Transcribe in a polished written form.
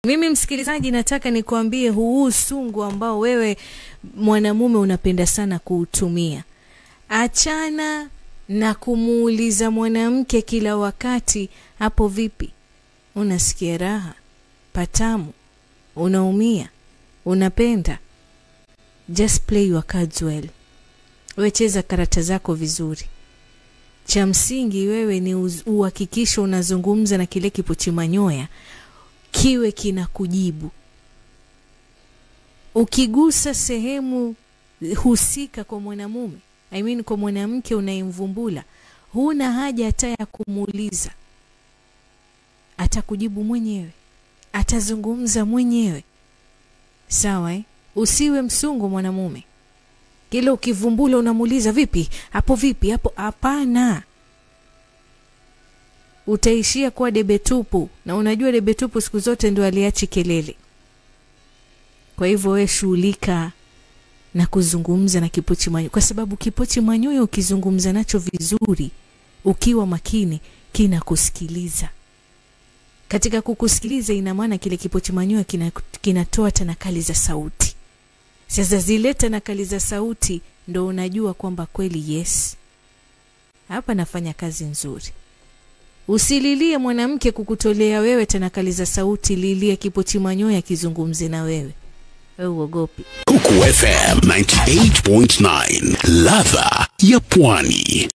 Mimi msikilizaji, nataka nikuambie huu usungu ambao wewe mwanamume unapenda sana kuutumia. Achana na kumuuliza mwanamke kila wakati, hapo vipi? Unasikia raha? Patamu? Unaumia? Unapenda? Just play your cards well. Wewe cheza karata zako vizuri. Cha msingi wewe ni uhakikisho unazungumza na kile kipochi manyoya kiwe kinakujibu. Ukigusa sehemu husika kwa mwanamume, I mean kwa mwanamke unayemvumbula, huna haja hata ya kumuuliza. Atakujibu mwenyewe, atazungumza mwenyewe. Sawa eh? Usiwe msungu mwanamume. Kila ukivumbula unamuuliza vipi? Hapo vipi? Hapo hapana. Utaishia kuwa debe tupu, na unajua debe tupu siku zote ndio aliachi kelele. Kwa hivyo wewe shughulika na kuzungumza na kipochi manyoya, kwa sababu kipochi manyoya ukizungumza nacho vizuri, ukiwa makini, kinakusikiliza. Katika kukusikiliza ina maana kile kipochi manyoya kinatoa tanakali za sauti. Sasa zile tanakali za sauti ndo unajua kwamba kweli yes, hapa nafanya kazi nzuri. Usililie mwanamke kukutolea wewe tanakali za sauti, lilia kipochi manyoya kizungumze na wewe. Wewe uogopi. Coco FM 98.9, ladha ya Pwani.